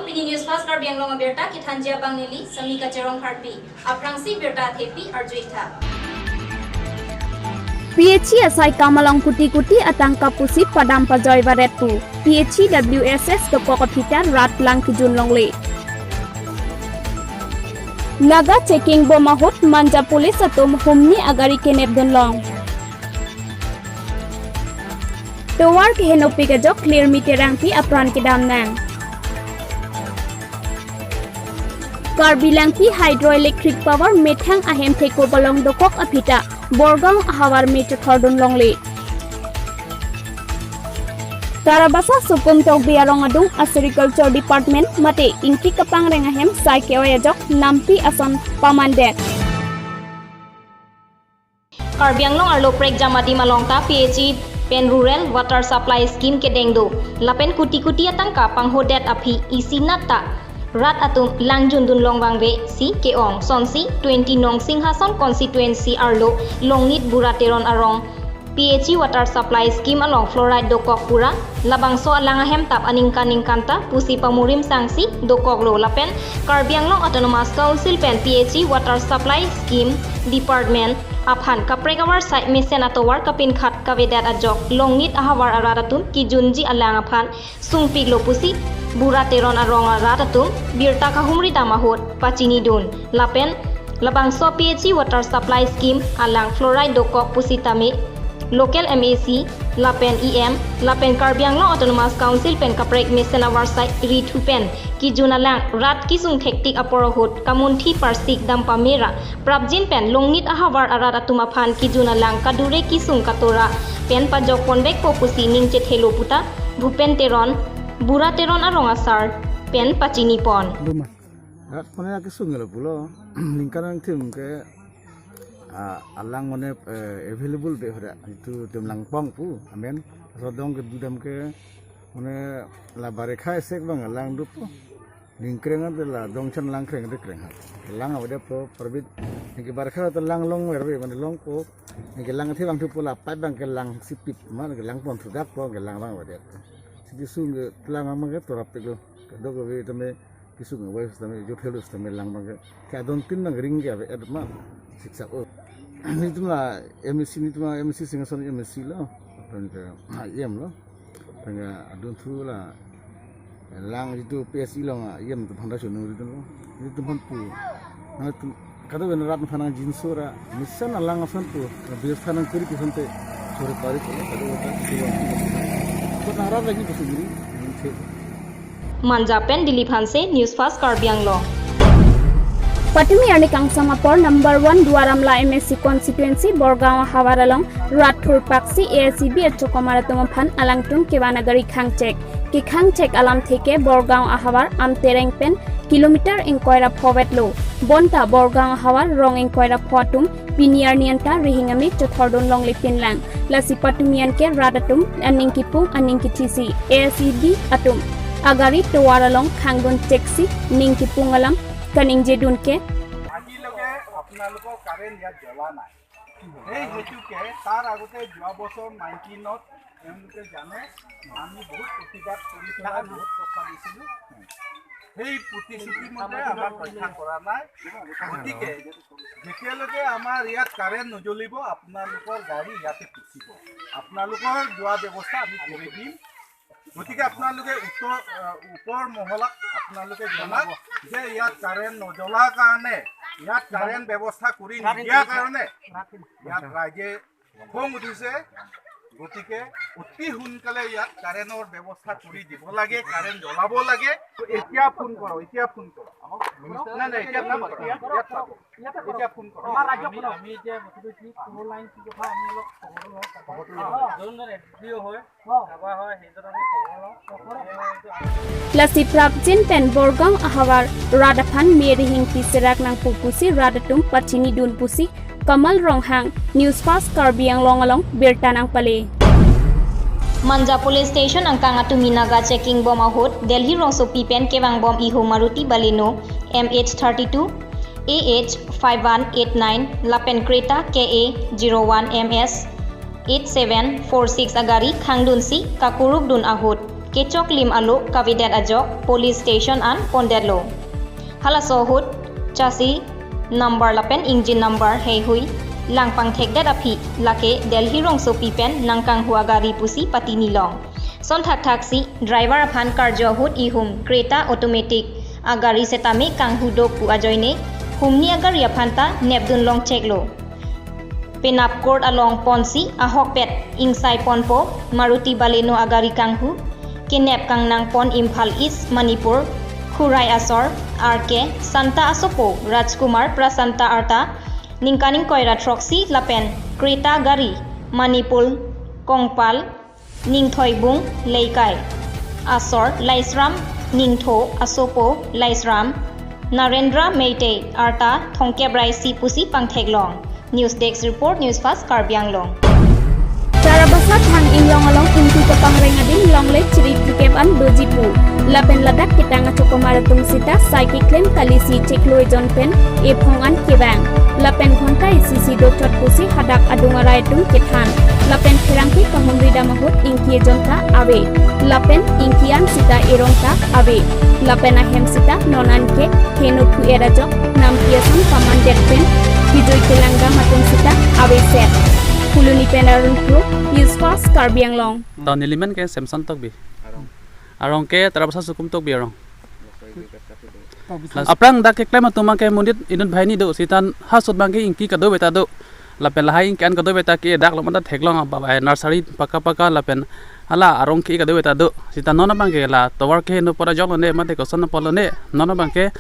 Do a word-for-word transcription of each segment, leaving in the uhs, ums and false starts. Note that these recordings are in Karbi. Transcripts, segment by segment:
Pini News Fast Karbi Anglong abirta kethanji abang neli Samika Cherong Kharpi. Aphrangsi birta athepi arju-ik tha. P H E asai kam along kuti kuti atangka pusi padam pajoi varet pu P H E W S S dokok aphi ta rat lang kejun longle. Naga checking bom ahut Manja police atum humni agari kenep dun long. Tovar kehenopik ajok Klirmi Terangpi apran kedam nang. Karbi Langpi Hydroelectric Power methang ahem theko balong dokok aphi ta Borgaon ahavar me chethor dun longle. Tarabasa Sukum Tokbi arong adung a Sericulture Department mate Ingti Kapangreng ahem sai ke-oi ajok nampi ason pamandet. Karbi Anglong arlo prekjam adim along ta P H E pen Rural Water Supply Scheme kedeng do. Lapen kuti kuti atangka panghodet aphi isi nat ta rat atum lang jun dun long vangve si ke-ong. Sonsi twenty nong Singhason constituency arlo Longnit Bura Teron arong P H E Water Supply Scheme along fluoride dokok pura labangso alang ahem tap aningkan ningkan ta pusi pamurim sangsi dokoklo. Lapen Karbi Anglong Autonomous Council pen P H E Water Supply Scheme Department aphan kaprek avarsai mesen atovar kapinkhat kavedet ajok Longnit ahavar arat atum kejunji alang aphan sungpiklo pusi Bura Teron arong arat atum birta kahumri dam ahut pachini dun. Lapen labangso P H E Water Supply Scheme alang fluoride dokok pusitame local M A C lapen E M lapen Karbi Anglong Autonomous Council pen kaprek mesen avarsai rithu pen kejun alang rat kesung thektik apor ahut kamunthi parsik dam pamera prapjin pen Longnit ahavar arat atum aphan kejun alang kadure kesung katora pen pajok ponvekpo pusi ning chethelo puta Bhupen Teron, Bura Teron arong asar pen pachini pon. Luma. Rat mane kesung lo pulo. Ningkan angthim ke, ah, alang mane, eh, available be hoda. Itu tim langpong pu. Amen. Rodong ke budam ke mane la barekha esek bang alang dup pu. Ningkreng ante la dongchan lang kreng de kreng ha. Lang avedet pu perbit. Ningke barekha ta lang longver be mane longpo. Ningke lang the bang thu pu la pipe bang ke lang sipit ma ke lang pon thudak pu ke lang bang avedet. Sidi sung ke lang amang ke torap pik lo. Kedok ave tame kesung ave tame jothelo tame lang bang ke. Ke adon tin bang ring ke avedet ma. Siksa o. Nitum la M A C nitum la M A C Singhason M A C lo. Pen ke, ah, E M lo. Pen ke adon thu la lang jitu P S E long, ah, E M tu phanda chunu jitu lo. Jitu phan pu. Na tu kado ben rat phan nang jinso ra misan alang ason pu. Biar phan nang kuri kusante sore pari pu kado ta. Ko na rat lagi kusugri. Manja pen Dilip Hanse, News Fast Karbi Anglong. Patumi arni kangsam apor number one Duar Amla M A C constituency Borgaon ahavar along rat thurpaksi A S E B achokomar atum aphan alangtum kevan agari khangchek. Kekhangchek alamthe ke Borgaon ahavar Amtereng pen kilometer ingkoi ra pho vetlo. Bonta Borgaon ahavar rong ingkoi ra pho atum pini arni anta rihing ame chethor dun longle pinlang. Lasi patumi an ke rat atum aning kipung aning kithisi A S E B atum agari tovar along khangdun cheksi ning kipung alam kaningje dun ke. আজিলৈকে আপোনালোকৰ কাৰেণ্ট ইয়াত জ্বলা নাই। সেই হেতুকে তাৰ আগতে যোৱা বছৰ নাইনটিনত তেওঁলোকে জানে আমি বহুত প্ৰতিবাদ কৰি পেলাই বহুত কথা দিছিলোঁ। সেই প্ৰতিশ্ৰুতি মতে আমাক ৰক্ষা কৰা নাই। গতিকে যেতিয়ালৈকে আমাৰ ইয়াত কাৰেণ্ট নজ্বলিব, আপোনালোকৰ গাড়ী ইয়াতে ফচিব। আপোনালোকৰ যোৱা ব্যৱস্থা আমি কৰি দিম। গতিকে আপোনালোকে উত্তৰ, আহ, ওপৰ মহলাক আপোনালোকে জনাওক যে ইয়াত কাৰেণ্ট নজ্বলাৰ কাৰণে, ইয়াত কাৰেণ্ট ব্যৱস্থা কৰি নিদিয়াৰ কাৰণে ইয়াত ৰাইজে খং উঠিছে। গতিকে অতি সোনকালে ইয়াত কাৰেণ্টৰ ব্যৱস্থা কৰি দিব লাগে, কাৰেণ্ট জ্বলাব লাগে। এতিয়া ফোন কৰক, এতিয়া ফোন কৰক। নাই, নাই, এতিয়া ফোন কৰক। ইয়াত পাব। এতিয়া ফোন কৰক। আমাৰ ৰাইজক আমি, আমি এতিয়া বস্তুটো কি, কোন লাইন কি কথা আমি অলপ খবৰটো লওঁ। খবৰটো লওঁ। যোন জন এছ ডি অ' হয়, কাৰোবাৰ হয়, সেইজন আমি খবৰ লওঁ। Lasi prapjin pen Borgaon ahavar rat aphan me rihing pi serak nangpo pusi rat atum pachini dun pusi Kamal Ronghang, News Fast Karbi Anglong along birta nangpale. Manja Police Station angkang atumi Naga checking bom ahut Delhi rongsopi pen kevang bom iho Maruti Baleno M H thirty-two A H five one eight nine lapen Creta K A zero one M S eight seven four six agari khangdunsi kakuruk dun ahut kechoklim alo kavedet ajok police station an pondetlo. Halaso ahut chassis number lapen engine number heihui langpangthekdet aphi lake Delhi rongsopi pen nangkanghu agari pusi patinilong. Sonthakthak si driver aphan karjo ahut ihum Creta automatic agari setame kanghu do pu ajoine humni agari aphan ta nepdun longcheklo. Penap court along ponsi ahokpet ingsai ponpo Maruti Baleno agari kanghu, kenep kangnang pon Imphal East, Manipur, Khurai asor, R K, Santa asopo, Rajkumar Prasanta arta, ningkan ingkoi ra throksi lapen Creta gari, Manipur, Kongpal, Ningthoibung Leikai asor Laisram Ningtho asopo Laisram Narendra Meitei arta thomkep ra isi pusi pangtheklong. News Desk Report, News Fast Karbi Anglong. Tarabasa Thang Inglong along ingti kapangreng adim longle chiri phlikep an doji pu. Lapen ladak ketang achokomar atum sita sai keklem kalisi chiklo ejon pen ephong an kevang. Lapen ghonta isi si dochot pusi hadak adung arai atum kethan. Lapen pherangke kahumri dam ahut ingki ejon ta ave. Lapen ingki an sita erong ta ave. Lapen ahem sita non an ke heno phu-er ajok nampi asam pamandet pen kejui kelang dam atum sita ave set. Phuloni pen Arun Kro, News Fast Karbi Anglong. Town nelimen ke Samson Tokbi. Arong. Arong ke Tarabasa Sukum Tokbi arong. Aphrang dak keklem atum abang ke monit inut banghini do, sita ha ahut abang ke ingki kadokave ta do. Lapen lahai ingki an kadokave ta ke dak lo mata theklong abang, eh, nursery paka paka lapen hala arong ke kadokave ta do. Sita non abang ke la tovar ke no pora jok lone mate koson pora lone, non abang ke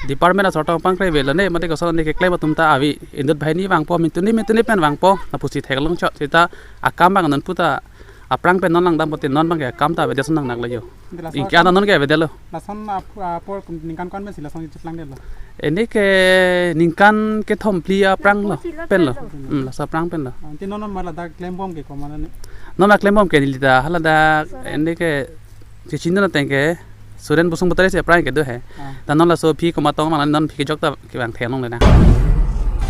department asor tong pangkreve lone mate koson lone keklem atum ta ave. Inut banghini vangpo, mintuni mintuni pen vangpo, lapusi theklong chot. Sita akam abang non puta aphrang pen non langdam pote non abang ke akam ta avedet son nang naklo jo. Ingki an non ke avedetlo. Lason ap-, apor ningkan ko-an pensi lason cheplang detlo? Ini ke ningkan kethom phli aphrang lo, pen lo. Hmm, laso aphrang pen lo. Ah, ti non non mala dak klembom ke komat ne? Non la klembom ke neli ta, hala dak ini ke chichin na teng ke Suren Bhusung Bhutare si aphrang kedo he. Ah. Ta non laso aphi komat tong mala non aphi kejok ta kevang theklongle nang.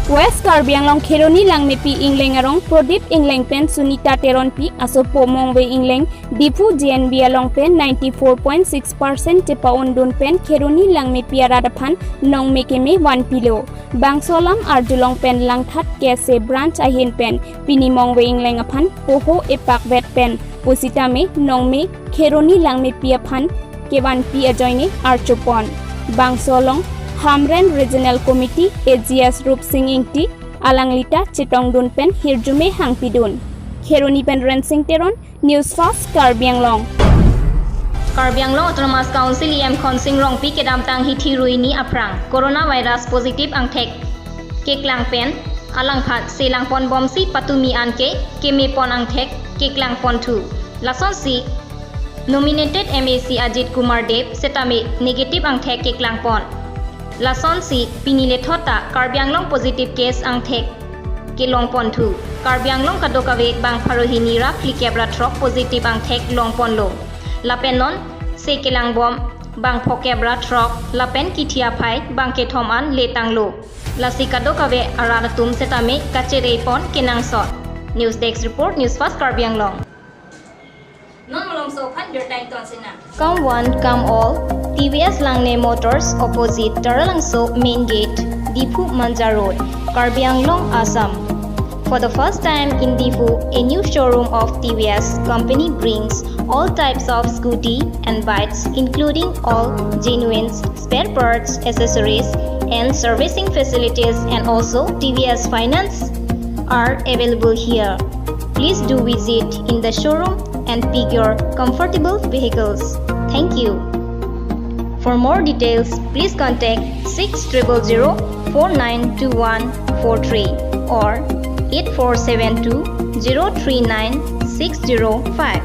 West Karbi Anglong Kheroni Langmepi Ingleng arong Prodip Ingleng pen Sunita Teronpi asopo Mongve Ingleng Diphu J N V along pen ninety four point six percent chepa-undun pen Kheroni Langmepi arat aphan nongme keme vanpilo. Bangso alam arjulong pen Langthat K S A branch ahin pen pini Mongve Ingleng aphan poho epakvet pen pusitame nongme Kheroni Langmepi aphan kevanpi ajoine archopon. Bangso along Hamren Regional Committee A G S Rupsing Ingti, alangli ta chetongdun pen hirjume hangpidun. Kheroni pen Rensing Teron, News Fast Karbi Anglong. Karbi Anglong Autonomous Council E M Khonsing Rongpi kedamtang hithi ruini aphrang coronavirus positive angthek keklang pen alangphan selangponbomsi patumi anke kemepon angthek keklangponthu. Lasonsi nominated M A C Ajit Kumar Deb setame negative angthek keklangpon. Lasonsi pini lethot ta Karbi Anglong positive case angthek kelongponthu. Karbi Anglong kadokave bang pharo hini ra phlikep ra throk positive angthek longponlo. Lapen non se kelangbom bang phokep ra throk lapen kithi aphai bang kethom an letanglo. Lasi kadokave arat atum setame kacherepon kenangsot. News Desk Report, News Fast Karbi Anglong. Non malomso aphan birta ington sinang. Come one, come all. T V S Langne Motors, opposite Taralangso Main Gate, Diphu Manja Road, Karbi Anglong, Assam. For the first time in Diphu, a new showroom of T V S company brings all types of scooty and bikes, including all genuine spare parts, accessories, and servicing facilities, and also T V S finance are available here. Please do visit in the showroom and pick your comfortable vehicles. Thank you. For more details, please contact six triple zero four nine two one four three or eight four seven two zero three nine six zero five.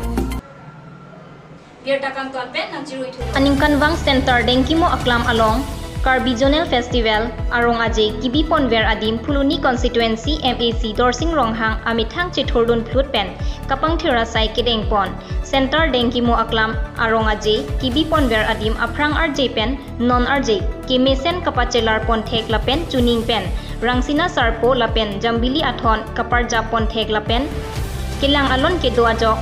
Birta kangton pen nangchiruithu. Aningkanvang Center Dengkimo Aklam along Karbi Zonal Festival arong aje kebiponver adim Phuloni Constituency M A C Dorsing Ronghang amethang chethurdun phlut pen kapangthir asai kedengpon. Center Dengkimo Aklam arong aje kebiponver adim aphrang arje pen non arje kemesen kapachelarponthek lapen chuning pen Rangsina Sarpo lapen Jambili Athon kaparjapponthek lapen kelang alon kedo ajok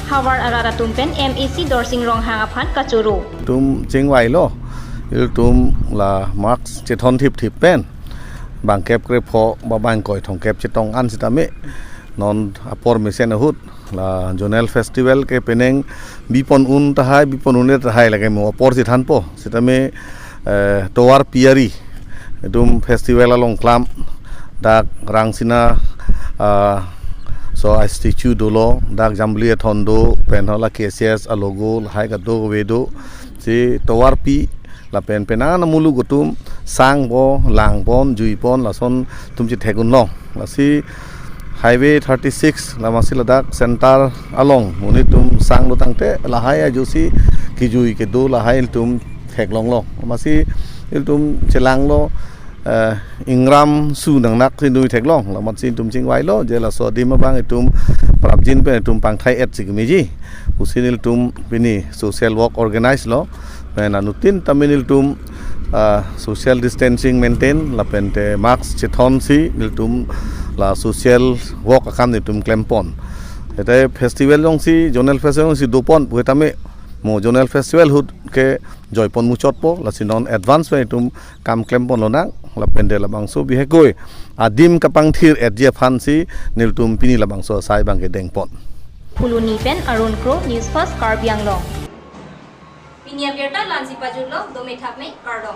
Havar arat atum pen M A C Dorsing Ronghang aphan kachoro. Tum chingvailo, ilitum la mask chethon thipthip pen bangkep krepho ba bangkoi thomkep chetong an sitame non apor mesen ahut la zonal festival ke penang bipon un tahai, bipon un tahai lake mo apor si thanpo. Sitame, eh, tovar pi ari itum festival along klam dak Rangsina, ah, so a statue dolo, dak Jambili Athon do, pen hala K C S a logo lahai kado kave do. Si tovar pi lapen penang muluk atum sangpo, langpon, juipon, lason atum chethek unlong. Lasi Highway thirty-six, lamasi ladak center along monit atum sanglo tangte lahai ajoksi kejui kedo lahai ilitum theklonglo. Lamasi ilitum chelanglo, eh, ingram su nangnak si nui theklong. Lamatsi ilitum chingvailo, je laso adim abang itum prapjin pen itum pangthai et si kemeji pusi nelitum pini social walk organize lo. Pen anuttin tame nelitum, ah, social distancing maintain, lapente mask chethon si nelitum la social walk akam nelitum klempon. Ete festival jongsi, zonal festival jongsi dopon pu tame mo zonal festival ahut ke joipon muchotpo, lasi non advance pen itum kam klempon lonang, lapente labangso bihek goi adim kapangthir etji aphansi nelitum pini labangso asai abang kedengpon. Phuloni pen Arun Kro, News First Karbi Anglong. Pini abirta la-ansi pajutlo, dome thakme, kardom.